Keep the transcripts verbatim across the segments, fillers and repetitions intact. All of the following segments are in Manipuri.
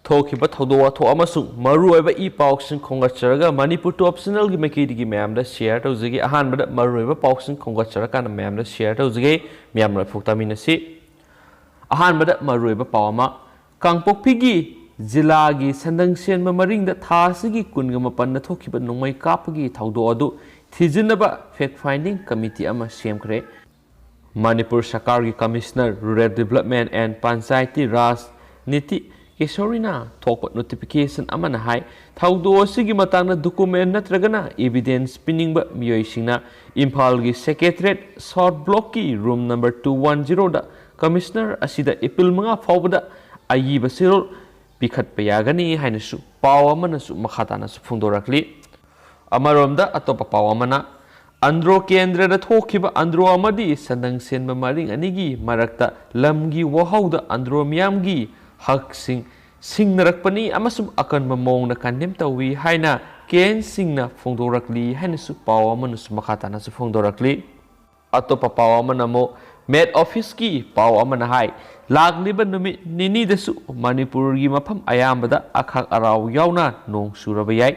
ꯊꯣꯛꯈꯤꯕ ꯊꯧꯗꯣꯛ ꯋꯥꯊꯣꯛ ꯑꯃꯁꯨꯡ ꯃꯔꯨꯑꯣꯏꯕ ꯏ ꯄꯥꯎꯁꯤꯡ ꯈꯣꯝꯒꯠꯆꯔꯒ ꯃꯅꯤꯄꯨꯔ ꯇꯣꯞ ꯆꯦꯅꯦꯜꯒꯤ ꯃꯥꯏꯀꯩꯗꯒꯤ ꯃꯌꯥꯝꯗ ꯁꯤꯌꯔ ꯇꯧꯖꯒꯦ꯫ ꯑꯍꯥꯟꯕꯗ ꯃꯔꯨꯑꯣꯏꯕ ꯄꯥꯎꯁꯤꯡ ꯈꯣꯝꯒꯠꯆꯔꯀꯥꯟꯗ ꯃꯌꯥꯝꯗ ꯁꯤꯌꯔ ꯇꯧꯖꯒꯦ꯫ ꯃꯌꯥꯝ ꯂꯣꯏꯐꯥꯎ ꯇꯥꯃꯤꯟꯅꯁꯤ꯫ ꯑꯍꯥꯟꯕꯗ ꯃꯔꯨꯑꯣꯏꯕ ꯄꯥꯎ ꯑꯃ, ꯀꯥꯡꯄꯣꯛꯄꯤꯒꯤ ꯖꯤꯂꯥꯒꯤ ꯁꯟꯗꯪ ꯁꯦꯟꯕ ꯃꯔꯤꯡꯗ ꯊꯥ ꯑꯁꯤꯒꯤ ꯀꯨꯟꯒ ꯃꯥꯄꯟꯗ ꯊꯣꯛꯈꯤꯕ ꯅꯣꯡꯃꯩ ꯀꯥꯞꯄꯒꯤ ꯊꯧꯗꯣꯛ ꯑꯗꯨ ꯊꯤꯖꯤꯟꯅꯕ ꯐꯦꯛ ꯐꯥꯏꯟꯗꯤꯡ ꯀꯃꯤꯇꯤ ꯑꯃ ꯁꯦꯝꯈ꯭ꯔꯦ꯫ ꯃꯅꯤꯄꯨꯔ ꯁꯔꯀꯥꯔꯒꯤ commissioner rural development and panchayati ꯔꯥꯖ ꯅꯤꯇꯤ ꯀꯦꯁꯣꯔꯤꯅ ꯊꯣꯛꯄ ꯅꯣꯇꯤꯐꯤꯀꯦꯁꯟ ꯑꯃꯅ ꯍꯥꯏ, ꯊꯧꯗꯣꯛ ꯑꯁꯤꯒꯤ ꯃꯇꯥꯡꯗ ꯗꯣꯀꯨꯃꯦꯟ ꯅꯠꯇ꯭ꯔꯒꯅ ꯏꯕꯤꯗꯦꯟꯁ ꯄꯤꯅꯤꯡꯕ ꯃꯤꯑꯣꯏꯁꯤꯡꯅ ꯏꯝꯐꯥꯜꯒꯤ ꯁꯦꯀ꯭ꯔꯦꯇꯔꯤꯌꯦꯠ ꯁꯥꯎꯠ ꯕ꯭ꯂꯣꯛꯀꯤ ꯔꯨꯝ ꯅꯝꯕꯔ ꯇꯨ ꯋꯥꯟ ꯖꯤꯔꯣꯗ ꯀꯃꯤꯁꯅꯔ ꯑꯁꯤꯗ ꯑꯦꯄ꯭ꯔꯤꯜ ꯃꯉꯥ ꯐꯥꯎꯕꯗ ꯑꯏꯕ ꯆꯦꯔꯣꯜ ꯄꯤꯈꯠꯄ ꯌꯥꯒꯅꯤ ꯍꯥꯏꯅꯁꯨ ꯄꯥꯎ ꯑꯃꯅꯁꯨ ꯃꯈꯥ ꯇꯥꯅꯁꯨ ꯐꯣꯡꯗꯣꯔꯛꯂꯤ꯫ ꯑꯃꯔꯣꯝꯗ ꯑꯇꯣꯞꯄ ꯄꯥꯎ ꯑꯃꯅ, ꯑꯟꯗ꯭ꯔꯣ ꯀꯦꯟꯗ꯭ꯔꯗ ꯊꯣꯛꯈꯤꯕ ꯑꯟꯗ꯭ꯔꯣ ꯑꯃꯗꯤ ꯁꯟꯗꯪ ꯁꯦꯟꯕ ꯃꯔꯤꯡ ꯑꯅꯤꯒꯤ ꯃꯔꯛꯇ ꯂꯝꯒꯤ ꯋꯥꯍꯧꯗ ꯑꯟꯗ꯭ꯔꯣ ꯃꯤꯌꯥꯝꯒꯤ ꯍꯛꯁꯤꯡ ꯁꯤꯡꯅꯔꯛꯄꯅꯤ ꯑꯃꯁꯨꯡ ꯑꯀꯟꯕ ꯃꯑꯣꯡꯗ ꯀꯟꯗꯦꯝ ꯇꯧꯏ ꯍꯥꯏꯅ ꯀꯦ ꯑꯦꯟ ꯁꯤꯡꯅ ꯐꯣꯡꯗꯣꯔꯛꯂꯤ ꯍꯥꯏꯅꯁꯨ ꯄꯥꯎ ꯑꯃꯅꯁꯨ ꯃꯈꯥ ꯇꯥꯅꯁꯨ ꯐꯣꯡꯗꯣꯔꯛꯂꯤ꯫ ꯑꯇꯣꯞꯄ ꯄꯥꯎ ꯑꯃꯅ ꯑꯃꯨꯛ, ꯃꯦꯠ ꯑꯣꯐꯤꯁꯀꯤ ꯄꯥꯎ ꯑꯃꯅ ꯍꯥꯏ, ꯂꯥꯛꯂꯤꯕ ꯅꯨꯃꯤꯠ ꯅꯤꯅꯤꯗꯁꯨ ꯃꯅꯤꯄꯨꯔꯒꯤ ꯃꯐꯝ ꯑꯌꯥꯝꯕꯗ ꯑꯈꯥꯛ ꯑꯔꯥꯎ ꯌꯥꯎꯅ ꯅꯣꯡ ꯆꯨꯔꯕ ꯌꯥꯏ꯫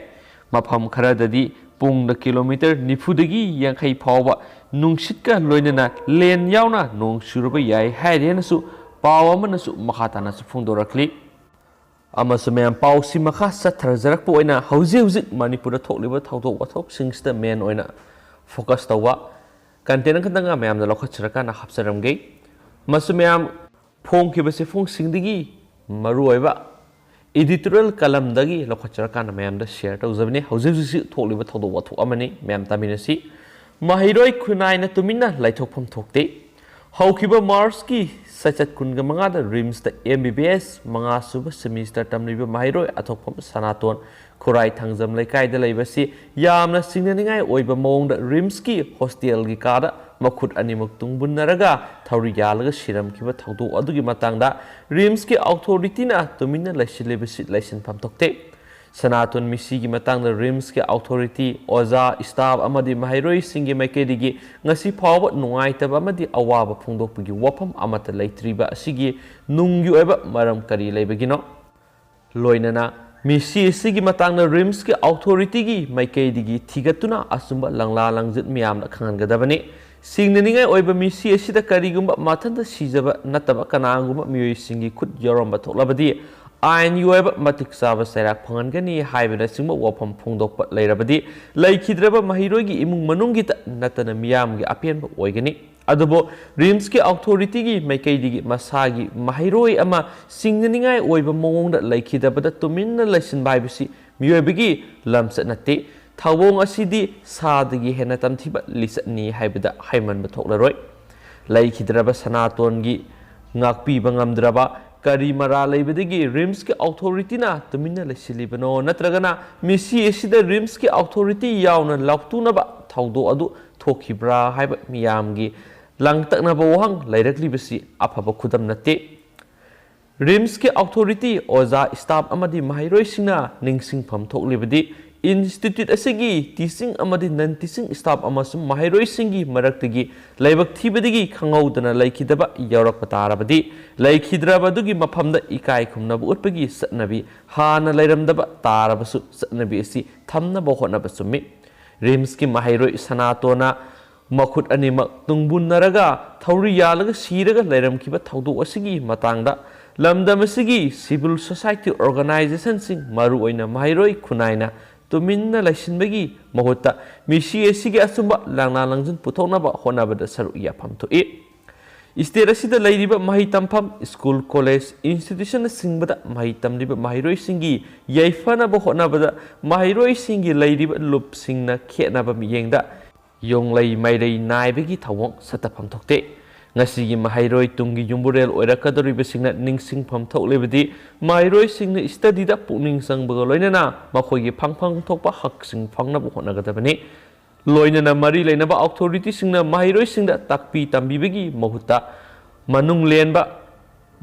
ꯃꯐꯝ ꯈꯔꯗꯗꯤ ꯄꯨꯡꯗ ꯀꯤꯂꯣꯃꯤꯇꯔ ꯅꯤꯐꯨꯗꯒꯤ ꯌꯥꯡꯈꯩ ꯐꯥꯎꯕ ꯅꯨꯡꯁꯤꯠꯀ ꯂꯣꯏꯅꯅ ꯂꯦꯟ ꯌꯥꯎꯅ ꯅꯣꯡ ꯆꯨꯔꯕ ꯌꯥꯏ ꯍꯥꯏꯔꯦꯅꯁꯨ ꯄꯥꯎ ꯑꯃꯅꯁꯨ ꯃꯈꯥ ꯇꯥꯅꯁꯨ ꯐꯣꯡꯗꯣꯔꯛꯂꯤ꯫ ꯑꯃꯁꯨꯡ ꯃꯌꯥꯝ, ꯄꯥꯎꯁꯤ ꯃꯈꯥ ꯆꯠꯊꯔꯖꯔꯛꯄ ꯑꯣꯏꯅ ꯍꯧꯖꯤꯛ ꯍꯧꯖꯤꯛ ꯃꯅꯤꯄꯨꯔꯗ ꯊꯣꯛꯂꯤꯕ ꯊꯧꯗꯣꯛ ꯋꯥꯊꯣꯛꯁꯤꯡꯁꯤꯗ ꯃꯦꯟ ꯑꯣꯏꯅ ꯐꯣꯀꯁ ꯇꯧꯕ ꯀꯟꯇꯦꯟ ꯑꯃꯈꯛꯇꯪꯒ ꯃꯌꯥꯝꯗ ꯂꯧꯈꯠꯆꯔꯀꯥꯟꯗ ꯍꯥꯞꯆꯔꯝꯒꯦ꯫ ꯃꯁꯤ ꯃꯌꯥꯝ ꯐꯣꯡꯈꯤꯕ ꯆꯦꯐꯣꯡꯁꯤꯡꯗꯒꯤ ꯃꯔꯨꯑꯣꯏꯕ ꯏꯗꯤꯇꯣꯔꯤꯌꯦꯜ ꯀꯂꯝꯗꯒꯤ ꯂꯧꯈꯠꯆꯔꯀꯥꯟꯗ ꯃꯌꯥꯝꯗ ꯁꯤꯌꯔ ꯇꯧꯖꯕꯅꯤ꯫ ꯍꯧꯖꯤꯛ ꯍꯧꯖꯤꯛꯁꯤ ꯊꯣꯛꯂꯤꯕ ꯊꯧꯗꯣꯛ ꯋꯥꯊꯣꯛ ꯑꯃꯅꯤ꯫ ꯃꯌꯥꯝ ꯇꯥꯃꯤꯟꯅꯁꯤ꯫ ꯃꯍꯩꯔꯣꯏ ꯈꯨꯟꯅꯥꯏꯅ ꯇꯨꯃꯤꯟꯅ ꯂꯩꯊꯣꯛꯐꯝ ꯊꯣꯛꯇꯦ꯫ ꯍꯧꯈꯤꯕ ꯃꯥꯔꯆꯀꯤ ꯆꯩꯆꯠ ꯀꯨꯟꯒ ꯃꯉꯥꯗ ꯔꯤꯝꯁꯇ ꯑꯦꯝ ꯕꯤ ꯕꯤ ꯑꯦꯁ ꯃꯉꯥ ꯁꯨꯕ ꯁꯦꯃꯤꯁꯇꯔ ꯇꯝꯂꯤꯕ ꯃꯍꯩꯔꯣꯏ ꯑꯊꯣꯛꯐꯝ ꯁꯅꯥꯇꯣꯟ ꯈꯨꯔꯥꯏ ꯊꯥꯡꯖꯝ ꯂꯩꯀꯥꯏꯗ ꯂꯩꯕꯁꯤ ꯌꯥꯝꯅ ꯆꯤꯡꯅꯅꯤꯡꯉꯥꯏ ꯑꯣꯏꯕ ꯃꯑꯣꯡꯗ ꯔꯤꯝꯁꯀꯤ ꯍꯣꯁꯇꯦꯜꯒꯤ ꯀꯥꯗ ꯃꯈꯨꯠ ꯑꯅꯤꯃꯛ ꯇꯨꯡꯕꯨꯟꯅꯔꯒ ꯊꯧꯔꯤ ꯌꯥꯜꯂꯒ ꯁꯤꯔꯝꯈꯤꯕ ꯊꯧꯗꯣꯛ ꯑꯗꯨꯒꯤ ꯃꯇꯥꯡꯗ ꯔꯤꯝꯁꯀꯤ ꯑꯣꯊꯣꯔꯤꯇꯤꯅ ꯇꯨꯃꯤꯟꯅ ꯂꯩꯁꯤꯜꯂꯤꯕꯁꯤ ꯂꯩꯁꯤꯟꯐꯝ ꯊꯣꯛꯇꯦ꯫ ꯁꯅꯥꯇꯣꯟ ꯃꯤꯁꯤꯒꯤ ꯃꯇꯥꯡꯗ ꯔꯤꯝꯁꯀꯤ ꯑꯣꯊꯣꯔꯤꯇꯤ, ꯑꯣꯖꯥ, ꯁ꯭ꯇꯥꯐ ꯑꯃꯗꯤ ꯃꯍꯩꯔꯣꯏꯁꯤꯡꯒꯤ ꯃꯥꯏꯀꯩꯗꯒꯤ ꯉꯁꯤ ꯐꯥꯎꯕ ꯅꯨꯡꯉꯥꯏꯇꯕ ꯑꯃꯗꯤ ꯑꯋꯥꯕ ꯐꯣꯡꯗꯣꯛꯄꯒꯤ ꯋꯥꯐꯝ ꯑꯃꯠꯇ ꯂꯩꯇ꯭ꯔꯤꯕ ꯑꯁꯤꯒꯤ ꯅꯨꯡꯒꯤ ꯑꯣꯏꯕ ꯃꯔꯝ ꯀꯔꯤ ꯂꯩꯕꯒꯤꯅꯣ? ꯂꯣꯏꯅꯅ ꯃꯤꯁꯤ ꯑꯁꯤꯒꯤ ꯃꯇꯥꯡꯗ ꯔꯤꯝꯁꯀꯤ ꯑꯣꯊꯣꯔꯤꯇꯤꯒꯤ ꯃꯥꯏꯀꯩꯗꯒꯤ ꯊꯤꯒꯠꯇꯨꯅ ꯑꯆꯨꯝꯕ ꯂꯪꯂꯥ ꯂꯪꯖꯤꯠ ꯃꯤꯌꯥꯝꯗ ꯈꯪꯍꯟꯒꯗꯕꯅꯤ꯫ ꯁꯤꯡꯅꯅꯤꯡꯉꯥꯏ ꯑꯣꯏꯕ ꯃꯤꯁꯤ ꯑꯁꯤꯗ ꯀꯔꯤꯒꯨꯝꯕ ꯃꯊꯟꯇ ꯁꯤꯖꯕ ꯅꯠꯇꯕ ꯀꯅꯥꯒꯨꯝꯕ ꯃꯤꯑꯣꯏꯁꯤꯡꯒꯤ ꯈꯨꯠ ꯌꯥꯎꯔꯝꯕ ꯊꯣꯛꯂꯕꯗꯤ ꯑꯥꯏꯟꯒꯤ ꯑꯣꯏꯕ ꯃꯇꯤꯛ ꯆꯥꯕ ꯆꯩꯔꯥꯛ ꯐꯪꯍꯟꯒꯅꯤ ꯍꯥꯏꯕꯅꯆꯤꯡꯕ ꯋꯥꯐꯝ ꯐꯣꯡꯗꯣꯛꯄ ꯂꯩꯔꯕꯗꯤ ꯂꯩꯈꯤꯗ꯭ꯔꯕ ꯃꯍꯩꯔꯣꯏꯒꯤ ꯏꯃꯨꯡ ꯃꯅꯨꯡꯒꯤꯇ ꯅꯠꯇꯅ ꯃꯤꯌꯥꯝꯒꯤ ꯑꯄꯦꯟꯕ ꯑꯣꯏꯒꯅꯤ꯫ ꯑꯗꯨꯕꯨ ꯔꯤꯝꯁꯀꯤ ꯑꯣꯊꯣꯔꯤꯇꯤꯒꯤ ꯃꯥꯏꯀꯩꯗꯒꯤ ꯃꯁꯥꯒꯤ ꯃꯍꯩꯔꯣꯏ ꯑꯃ ꯁꯤꯡꯅꯅꯤꯡꯉꯥꯏ ꯑꯣꯏꯕ ꯃꯑꯣꯡꯗ ꯂꯩꯈꯤꯗꯕꯗ ꯇꯨꯃꯤꯟꯅ ꯂꯩꯁꯤꯟꯕ ꯍꯥꯏꯕꯁꯤ ꯃꯤꯑꯣꯏꯕꯒꯤ ꯂꯝꯆꯠ ꯅꯠꯇꯦ꯫ ꯊꯧꯑꯣꯡ ꯑꯁꯤꯗꯤ ꯁꯥꯗꯒꯤ ꯍꯦꯟꯅ ꯇꯝꯊꯤꯕ ꯂꯤꯆꯠꯅꯤ ꯍꯥꯏꯕꯗ ꯍꯥꯏꯃꯟꯕ ꯊꯣꯛꯂꯔꯣꯏ꯫ ꯂꯩꯈꯤꯗ꯭ꯔꯕ ꯁꯅꯥꯇꯣꯟꯒꯤ ꯉꯥꯛꯄꯤꯕ ꯉꯝꯗ꯭ꯔꯕ ꯀꯔꯤ ꯃꯔꯥ ꯂꯩꯕꯗꯒꯤ ꯔꯤꯝꯁꯀꯤ ꯑꯣꯊꯣꯔꯤꯇꯤꯅ ꯇꯨꯃꯤꯟꯅ ꯂꯩꯁꯤꯜꯂꯤꯕꯅꯣ? ꯅꯠꯇ꯭ꯔꯒꯅ ꯃꯤꯁꯤ ꯑꯁꯤꯗ ꯔꯤꯝꯁꯀꯤ ꯑꯣꯊꯣꯔꯤꯇꯤ ꯌꯥꯎꯅ ꯂꯥꯎꯊꯣꯛꯅꯕ ꯊꯧꯗꯣꯛ ꯑꯗꯨ ꯊꯣꯛꯈꯤꯕ꯭ꯔꯥ ꯍꯥꯏꯕ ꯃꯤꯌꯥꯝꯒꯤ ꯂꯥꯡꯇꯛꯅꯕ ꯋꯥꯍꯪ ꯂꯩꯔꯛꯂꯤꯕꯁꯤ ꯑꯐꯕ ꯈꯨꯗꯝ ꯅꯠꯇꯦ꯫ ꯔꯤꯝꯁꯀꯤ ꯑꯣꯊꯣꯔꯤꯇꯤ, ꯑꯣꯖꯥ, ꯁ꯭ꯇꯥꯐ ꯑꯃꯗꯤ ꯃꯍꯩꯔꯣꯏꯁꯤꯡꯅ ꯅꯤꯡꯁꯤꯡꯐꯝ ꯊꯣꯛꯂꯤꯕꯗꯤ ꯏꯟꯁꯇꯤꯇ꯭ꯌꯨꯠ ꯑꯁꯤꯒꯤ ꯇꯤꯆꯤꯡ ꯑꯃꯗꯤ ꯅꯟ ꯇꯤꯆꯤꯡ ꯁ꯭ꯇꯥꯐ ꯑꯃꯁꯨꯡ ꯃꯍꯩꯔꯣꯏꯁꯤꯡꯒꯤ ꯃꯔꯛꯇꯒꯤ ꯂꯥꯏꯕꯛ ꯊꯤꯕꯗꯒꯤ ꯈꯪꯍꯧꯗꯅ ꯂꯩꯈꯤꯗꯕ ꯌꯥꯎꯔꯛꯄ ꯇꯥꯔꯕꯗꯤ ꯂꯩꯈꯤꯗ꯭ꯔꯕ ꯑꯗꯨꯒꯤ ꯃꯐꯝꯗ ꯏꯀꯥꯏ ꯈꯨꯝꯅꯕ ꯎꯠꯄꯒꯤ ꯆꯠꯅꯕꯤ ꯍꯥꯟꯅ ꯂꯩꯔꯝꯗꯕ ꯇꯥꯔꯕꯁꯨ ꯆꯠꯅꯕꯤ ꯑꯁꯤ ꯊꯝꯅꯕ ꯍꯣꯠꯅꯕ ꯆꯨꯝꯃꯤ꯫ ꯔꯤꯝꯁꯀꯤ ꯃꯍꯩꯔꯣꯏ ꯁꯅꯥꯇꯣꯟꯅ ꯃꯈꯨꯠ ꯑꯅꯤꯃꯛ ꯇꯨꯡꯕꯨꯟꯅꯔꯒ ꯊꯧꯔꯤ ꯌꯥꯜꯂꯒ ꯁꯤꯔꯒ ꯂꯩꯔꯝꯈꯤꯕ ꯊꯧꯗꯣꯛ ꯑꯁꯤꯒꯤ ꯃꯇꯥꯡꯗ ꯂꯝꯗꯝ ꯑꯁꯤꯒꯤ ꯁꯤꯚꯤꯜ ꯁꯣꯁꯥꯏꯇꯤ ꯑꯣꯔꯒꯅꯥꯏꯖꯦꯁꯟꯁꯤꯡ, ꯃꯔꯨꯑꯣꯏꯅ ꯃꯍꯩꯔꯣꯏ ꯈꯨꯟꯅꯥꯏꯅ ꯇꯨꯃꯤꯟꯅ ꯂꯩꯁꯤꯟꯕꯒꯤ ꯃꯍꯨꯠꯇ ꯃꯤꯁꯤ ꯑꯁꯤꯒꯤ ꯑꯆꯨꯝꯕ ꯂꯥꯡꯂꯥ ꯂꯥꯡꯖꯤꯟ ꯄꯨꯊꯣꯛꯅꯕ ꯍꯣꯠꯅꯕꯗ ꯁꯔꯨꯛ ꯌꯥꯐꯝ ꯊꯣꯛꯏ꯫ ꯁ꯭ꯇꯦꯠ ꯑꯁꯤꯗ ꯂꯩꯔꯤꯕ ꯃꯍꯩ ꯇꯝꯐꯝ, ꯁ꯭ꯀꯨꯜ, ꯀꯣꯂꯦꯖ, ꯏꯟꯁꯇꯤꯇ꯭ꯌꯨꯁꯟꯅꯆꯤꯡꯕꯗ ꯃꯍꯩ ꯇꯝꯂꯤꯕ ꯃꯍꯩꯔꯣꯏꯁꯤꯡꯒꯤ ꯌꯥꯏꯐꯅꯕ ꯍꯣꯠꯅꯕꯗ ꯃꯍꯩꯔꯣꯏꯁꯤꯡꯒꯤ ꯂꯩꯔꯤꯕ ꯂꯨꯞꯁꯤꯡꯅ ꯈꯦꯠꯅꯕ ꯃꯤꯠꯌꯦꯡꯗ ꯌꯣꯡꯂꯩ ꯃꯩꯔꯩ ꯅꯥꯏꯕꯒꯤ ꯊꯧꯑꯣꯡ ꯆꯠꯊꯐꯝ ꯊꯣꯛꯇꯦ꯫ ꯉꯁꯤꯒꯤ ꯃꯍꯩꯔꯣꯏ ꯇꯨꯡꯒꯤ ꯌꯨꯝꯕꯨꯔꯦꯜ ꯑꯣꯏꯔꯛꯀꯗꯧꯔꯤꯕꯁꯤꯡꯅ ꯅꯤꯡꯁꯤꯡꯐꯝ ꯊꯣꯛꯂꯤꯕꯗꯤ ꯃꯍꯩꯔꯣꯏꯁꯤꯡꯅ ꯁ꯭ꯇꯗꯤꯗ ꯄꯨꯛꯅꯤꯡ ꯆꯪꯕꯒ ꯂꯣꯏꯅꯅ ꯃꯈꯣꯏꯒꯤ ꯐꯪꯐꯝ ꯊꯣꯛꯄ ꯍꯛꯁꯤꯡ ꯐꯪꯅꯕ ꯍꯣꯠꯅꯒꯗꯕꯅꯤ꯫ ꯂꯣꯏꯅꯅ ꯃꯔꯤ ꯂꯩꯅꯕ ꯑꯣꯊꯣꯔꯤꯇꯤꯁꯤꯡꯅ ꯃꯍꯩꯔꯣꯏꯁꯤꯡꯗ ꯇꯥꯛꯄꯤ ꯇꯝꯕꯤꯕꯒꯤ ꯃꯍꯨꯠꯇ ꯃꯅꯨꯡ ꯂꯦꯟꯕ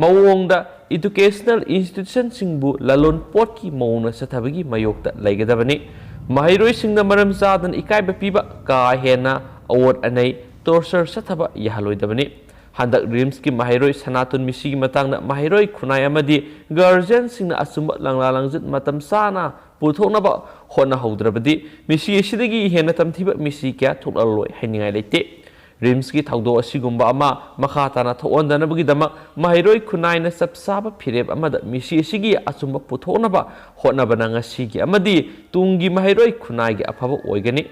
ꯃꯑꯣꯡꯗ ꯏꯗꯨꯀꯦꯁꯅꯦꯜ ꯏꯟꯁꯇꯤꯇ꯭ꯌꯨꯁꯟꯁꯤꯡꯕꯨ ꯂꯂꯣꯟ ꯄꯣꯠꯀꯤ ꯃꯑꯣꯡꯗ ꯆꯠꯊꯕꯒꯤ ꯃꯥꯌꯣꯛꯇ ꯂꯩꯒꯗꯕꯅꯤ꯫ ꯃꯍꯩꯔꯣꯏꯁꯤꯡꯗ ꯃꯔꯝ ꯆꯥꯗꯅ ꯏꯀꯥꯏꯕ ꯄꯤꯕ, ꯀꯥ ꯍꯦꯟꯅ ꯑꯑꯣꯠ ꯑꯅꯩ, ꯇꯣꯔꯆꯔ ꯆꯠꯊꯕ ꯌꯥꯍꯜꯂꯣꯏꯗꯕꯅꯤ꯫ ꯍꯟꯗꯛ ꯔꯤꯝꯁꯀꯤ ꯃꯍꯩꯔꯣꯏ ꯁꯅꯥꯇꯣꯟ ꯃꯤꯁꯤꯒꯤ ꯃꯇꯥꯡꯗ ꯃꯍꯩꯔꯣꯏ ꯈꯨꯟꯅꯥꯏ ꯑꯃꯗꯤ ꯒꯥꯔꯖꯤꯌꯟꯁꯤꯡꯅ ꯑꯆꯨꯝꯕ ꯂꯪꯂꯥ ꯂꯪꯖꯤꯟ ꯃꯇꯝ ꯆꯥꯅ ꯄꯨꯊꯣꯛꯅꯕ ꯍꯣꯠꯅꯍꯧꯗ꯭ꯔꯕꯗꯤ ꯃꯤꯁꯤ ꯑꯁꯤꯗꯒꯤ ꯍꯦꯟꯅ ꯇꯝꯊꯤꯕ ꯃꯤꯁꯤ ꯀꯌꯥ ꯊꯣꯛꯂꯛꯂꯣꯏ ꯍꯥꯏꯅꯤꯡꯉꯥꯏ ꯂꯩꯇꯦ꯫ ꯔꯤꯝꯁꯀꯤ ꯊꯧꯗꯣꯛ ꯑꯁꯤꯒꯨꯝꯕ ꯑꯃ ꯃꯈꯥ ꯇꯥꯅ ꯊꯣꯛꯍꯟꯗꯅꯕꯒꯤꯗꯃꯛ ꯃꯍꯩꯔꯣꯏ ꯈꯨꯟꯅꯥꯏꯅ ꯆꯞ ꯆꯥꯕ ꯐꯤꯔꯦꯞ ꯑꯃꯗ ꯃꯤꯁꯤ ꯑꯁꯤꯒꯤ ꯑꯆꯨꯝꯕ ꯄꯨꯊꯣꯛꯅꯕ ꯍꯣꯠꯅꯕꯅ ꯉꯁꯤꯒꯤ ꯑꯃꯗꯤ ꯇꯨꯡꯒꯤ ꯃꯍꯩꯔꯣꯏ ꯈꯨꯟꯅꯥꯏꯒꯤ ꯑꯐꯕ ꯑꯣꯏꯒꯅꯤ꯫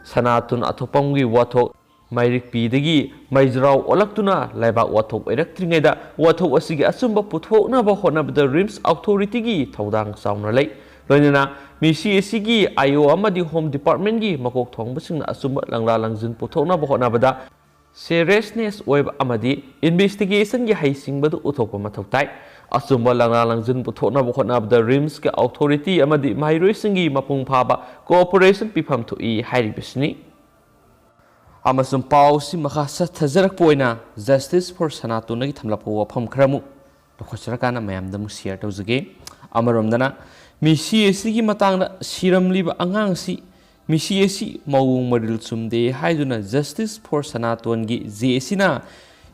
ꯁꯅꯥꯇꯣꯟ ꯑꯊꯣꯛꯄꯝꯒꯤ ꯋꯥꯊꯣꯛ ꯃꯩꯔꯤꯛꯄꯤꯗꯒꯤ ꯃꯩꯖ꯭ꯔꯥꯎ ꯑꯣꯜꯂꯛꯇꯨꯅ ꯂꯩꯕꯥꯛ ꯋꯥꯊꯣꯛ ꯑꯣꯏꯔꯛꯇ꯭ꯔꯤꯉꯩꯗ ꯋꯥꯊꯣꯛ ꯑꯁꯤꯒꯤ ꯑꯆꯨꯝꯕ ꯄꯨꯊꯣꯛꯅꯕ ꯍꯣꯠꯅꯕꯗ ꯔꯤꯝꯁ ꯑꯣꯊꯣꯔꯤꯇꯤꯒꯤ ꯊꯧꯗꯥꯡ ꯆꯥꯎꯅ ꯂꯩ꯫ ꯂꯣꯏꯅꯅ ꯃꯤꯁꯤ ꯑꯁꯤꯒꯤ ꯑꯥꯏ ꯑꯣ ꯑꯃꯗꯤ ꯍꯣꯝ ꯗꯤꯄꯥꯔꯠꯃꯦꯟꯒꯤ ꯃꯀꯣꯛ ꯊꯣꯡꯕꯁꯤꯡꯅ ꯑꯆꯨꯝꯕ ꯂꯪꯂꯥ ꯂꯪꯖꯤꯟ ꯄꯨꯊꯣꯛꯅꯕ ꯍꯣꯠꯅꯕꯗ ꯁꯦꯔꯤꯌꯁꯅꯦꯁ ꯑꯣꯏꯕ ꯑꯃꯗꯤ ꯏꯟꯚꯦꯁꯇꯤꯒꯦꯁꯟꯒꯤ ꯍꯩꯁꯤꯡꯕꯗꯨ ꯎꯠꯊꯣꯛꯄ ꯃꯊꯧ ꯇꯥꯏ꯫ ꯑꯆꯨꯝꯕ ꯂꯪꯂꯥ ꯂꯪꯖꯤꯟ ꯄꯨꯊꯣꯛꯅꯕ ꯍꯣꯠꯅꯕꯗ ꯔꯤꯝꯁꯀꯤ ꯑꯣꯊꯣꯔꯤꯇꯤ ꯑꯃꯗꯤ ꯃꯍꯩꯔꯣꯏꯁꯤꯡꯒꯤ ꯃꯄꯨꯡ ꯐꯥꯕ ꯀꯣꯑꯣꯄꯔꯦꯁꯟ ꯄꯤꯐꯝ ꯊꯣꯛꯏ ꯍꯥꯏꯔꯤꯕꯁꯤꯅꯤ꯫ ꯑꯃꯁꯨꯡ ꯄꯥꯎ ꯑꯁꯤ ꯃꯈꯥ ꯆꯠꯊꯖꯔꯛꯄ ꯑꯣꯏꯅ Justice for ꯁꯅꯥꯇꯣꯟꯗꯒꯤ ꯊꯝꯂꯛꯄ ꯋꯥꯐꯝ ꯈꯔꯃꯨꯛ ꯂꯧꯈꯠꯆꯔꯀꯥꯟꯗ ꯃꯌꯥꯝꯗ ꯑꯃꯨꯛ ꯁꯤꯌꯔ ꯇꯧꯖꯒꯦ꯫ ꯑꯃꯔꯣꯝꯗꯅ ꯃꯤꯁꯤ ꯑꯁꯤꯒꯤ ꯃꯇꯥꯡꯗ ꯁꯤꯔꯝꯂꯤꯕ ꯑꯉꯥꯡ ꯑꯁꯤ ꯃꯤꯁꯤ ꯑꯁꯤ ꯃꯑꯣꯡ ꯃꯔꯤꯜ ꯆꯨꯝꯗꯦ ꯍꯥꯏꯗꯨꯅ Justice for ꯁꯅꯥꯇꯣꯟꯒꯤ ꯖꯦ ꯑꯦꯁꯤꯅ,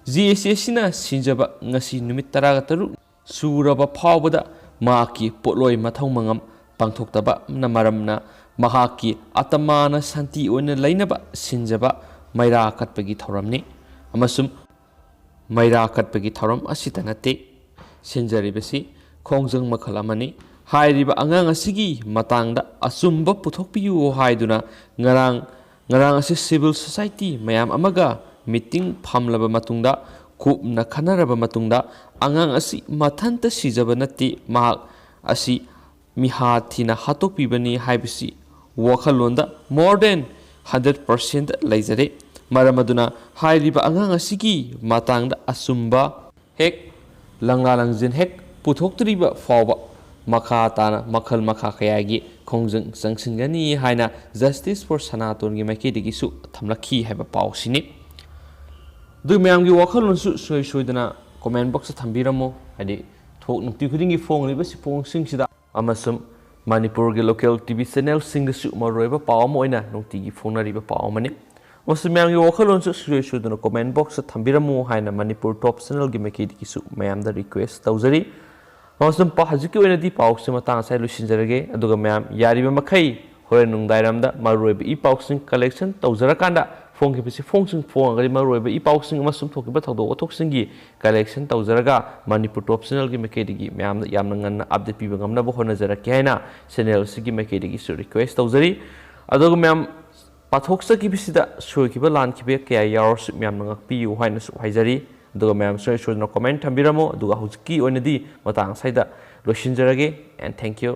ꯖꯦ ꯑꯦꯁꯤ ꯑꯁꯤꯅ ꯁꯤꯟꯖꯕ ꯉꯁꯤ ꯅꯨꯃꯤꯠ ꯇꯔꯥꯒ ꯇꯔꯨꯛ ꯁꯨꯔꯕ ꯐꯥꯎꯕꯗ ꯃꯍꯥꯛꯀꯤ ꯄꯣꯠꯂꯣꯏ ꯃꯊꯧ ꯃꯉꯝ ꯄꯥꯡꯊꯣꯛꯇꯕꯅ ꯃꯔꯝꯅ ꯃꯍꯥꯛꯀꯤ ꯑꯇꯃꯥꯅ ꯁꯥꯟꯇꯤ ꯑꯣꯏꯅ ꯂꯩꯅꯕ ꯁꯤꯟꯖꯕ ꯃꯩꯔꯥ ꯀꯠꯄꯒꯤ ꯊꯧꯔꯝꯅꯤ꯫ ꯑꯃꯁꯨꯡ ꯃꯩꯔꯥ ꯀꯠꯄꯒꯤ ꯊꯧꯔꯝ ꯑꯁꯤꯇ ꯅꯠꯇꯦ, ꯁꯤꯟꯖꯔꯤꯕꯁꯤ ꯈꯣꯡꯖꯪ ꯃꯈꯜ ꯑꯃꯅꯤ꯫ ꯍꯥꯏꯔꯤꯕ ꯑꯉꯥꯡ ꯑꯁꯤꯒꯤ ꯃꯇꯥꯡꯗ ꯑꯆꯨꯝꯕ ꯄꯨꯊꯣꯛꯄꯤꯌꯨ ꯍꯥꯏꯗꯨꯅ ꯉꯔꯥꯡ, ꯉꯔꯥꯡ ꯑꯁꯤ ꯁꯤꯚꯤꯜ ꯁꯣꯁꯥꯏꯇꯤ ꯃꯌꯥꯝ ꯑꯃꯒ ꯃꯤꯇꯤꯡ ꯐꯝꯂꯕ ꯃꯇꯨꯡꯗ, ꯀꯨꯞꯅ ꯈꯟꯅꯔꯕ ꯃꯇꯨꯡꯗ, ꯑꯉꯥꯡ ꯑꯁꯤ ꯃꯊꯟꯇ ꯁꯤꯖꯕ ꯅꯠꯇꯦ, ꯃꯍꯥꯛ ꯑꯁꯤ ꯃꯤꯍꯥꯠ ꯊꯤꯅ ꯍꯥꯠꯇꯣꯛꯄꯤꯕꯅꯤ ꯍꯥꯏꯕꯁꯤ ꯋꯥꯈꯜꯂꯣꯟꯗ more than hundred percent ꯂꯩꯖꯔꯦ꯫ ꯃꯔꯝ ꯑꯗꯨꯅ ꯍꯥꯏꯔꯤꯕ ꯑꯉꯥꯡ ꯑꯁꯤꯒꯤ ꯃꯇꯥꯡꯗ ꯑꯆꯨꯝꯕ ꯍꯦꯛ ꯂꯪꯂꯥ ꯂꯪꯖꯤꯟ ꯍꯦꯛ ꯄꯨꯊꯣꯛꯇ꯭ꯔꯤꯕ ꯐꯥꯎꯕ ꯃꯈꯥ ꯇꯥꯅ ꯃꯈꯜ ꯃꯈꯥ ꯀꯌꯥꯒꯤ ꯈꯣꯡꯖꯪ ꯆꯪꯁꯤꯟꯒꯅꯤ ꯍꯥꯏꯅ Justice for ꯁꯅꯥꯇꯣꯟꯒꯤ ꯃꯥꯏꯀꯩꯗꯒꯤꯁꯨ ꯊꯝꯂꯛꯈꯤ ꯍꯥꯏꯕ ꯄꯥꯎꯁꯤꯅꯤ꯫ ꯑꯗꯨ ꯃꯌꯥꯝꯒꯤ ꯋꯥꯈꯜꯂꯣꯟꯁꯨ ꯁꯨꯡꯁꯣꯏ ꯁꯣꯏꯗꯅ comment boxꯇ ꯊꯝꯕꯤꯔꯝꯃꯨ꯫ ꯍꯥꯏꯗꯤ ꯊꯣꯛ ꯅꯨꯡꯇꯤ ꯈꯨꯗꯤꯡꯒꯤ ꯐꯣꯡꯂꯤꯕ ꯁꯤ ꯄꯣꯡꯁꯤꯡꯁꯤꯗ ꯑꯃꯁꯨꯡ ꯃꯅꯤꯄꯨꯔꯒꯤ local ꯇꯤ ꯚꯤ channelꯁꯤꯡꯗꯁꯨ ꯃꯔꯨꯑꯣꯏꯕ ꯄꯥꯎ ꯑꯃ ꯑꯣꯏꯅ ꯅꯨꯡꯇꯤꯒꯤ ꯐꯣꯡꯅꯔꯤꯕ ꯄꯥꯎ ꯑꯃꯅꯤ꯫ ꯑꯃꯁꯨꯡ ꯃꯌꯥꯝꯒꯤ ꯋꯥꯈꯜꯂꯣꯟꯁꯨ ꯁꯨꯡꯁꯣꯏ ꯁꯣꯏꯗꯅ comment boxꯇ ꯊꯝꯕꯤꯔꯝꯃꯨ ꯍꯥꯏꯅ ꯃꯅꯤꯄꯨꯔ ꯇꯣꯞ ꯆꯦꯅꯦꯜꯒꯤ ꯃꯥꯏꯀꯩꯗꯒꯤꯁꯨ ꯃꯌꯥꯝꯗ request ꯇꯧꯖꯔꯤ꯫ ꯑꯃꯁꯨꯡ ꯄꯥ-, ꯍꯧꯖꯤꯛꯀꯤ ꯑꯣꯏꯅꯗꯤ ꯄꯥꯎꯁꯦ ꯃꯇꯥꯡ ꯑꯁꯤꯗ ꯂꯣꯏꯁꯤꯟꯖꯔꯒꯦ꯫ ꯑꯗꯨꯒ ꯃꯌꯥꯝ ꯌꯥꯔꯤꯕ ꯃꯈꯩ ꯍꯣꯔꯦꯟ ꯅꯨꯡꯗꯥꯡꯋꯥꯏꯔꯝꯗ ꯃꯔꯨꯑꯣꯏꯕ ꯏ ꯄꯥꯎꯁꯤꯡ collection ꯇꯧꯖꯔꯀꯥꯟꯗ ꯐꯣꯡꯈꯤꯕꯁꯤ ꯐꯣꯡꯁꯤꯡ ꯐꯣꯡꯉꯒꯗꯤ ꯃꯔꯨꯑꯣꯏꯕ ꯏ ꯄꯥꯎꯁꯤꯡ ꯑꯃꯁꯨꯡ ꯊꯣꯛꯈꯤꯕ ꯊꯧꯗꯣꯛ ꯋꯥꯊꯣꯛꯁꯤꯡꯒꯤ collection ꯇꯧꯖꯔꯒ ꯃꯅꯤꯄꯨꯔ ꯇꯣꯞ ꯆꯦꯅꯦꯜꯒꯤ ꯃꯥꯏꯀꯩꯗꯒꯤ ꯃꯌꯥꯝꯗ ꯌꯥꯝꯅ ꯉꯟꯅ update ꯄꯤꯕ ꯉꯝꯅꯕ ꯍꯣꯠꯅꯖꯔꯛꯀꯦ ꯍꯥꯏꯅ ꯆꯦꯅꯦꯜ ꯑꯁꯤꯒꯤ ꯃꯥꯏꯀꯩꯗꯒꯤꯁꯨ request ꯇꯧꯖꯔꯤ꯫ ꯑꯗꯨꯒ ꯃꯌꯥꯝ ꯄꯥꯊꯣꯛꯆꯈꯤꯕꯁꯤꯗ ꯁꯣꯏꯈꯤꯕ ꯂꯥꯟꯈꯤꯕ ꯀꯌꯥ ꯌꯥꯎꯔꯁꯨ ꯃꯌꯥꯝꯅ ꯉꯥꯛꯄꯤꯌꯨ ꯍꯥꯏꯅꯁꯨ ꯍꯥꯏꯖꯔꯤ꯫ ꯑꯗꯨꯒ ꯃꯌꯥꯝ ꯁꯣꯏ ꯁꯣꯏꯗꯅ comment ꯊꯝꯕꯤꯔꯝꯃꯨ꯫ ꯑꯗꯨꯒ ꯍꯧꯖꯤꯛꯀꯤ ꯑꯣꯏꯅꯗꯤ ꯃꯇꯥꯡ ꯑꯁꯤꯗ ꯂꯣꯏꯁꯤꯟꯖꯔꯒꯦ, and thank you꯫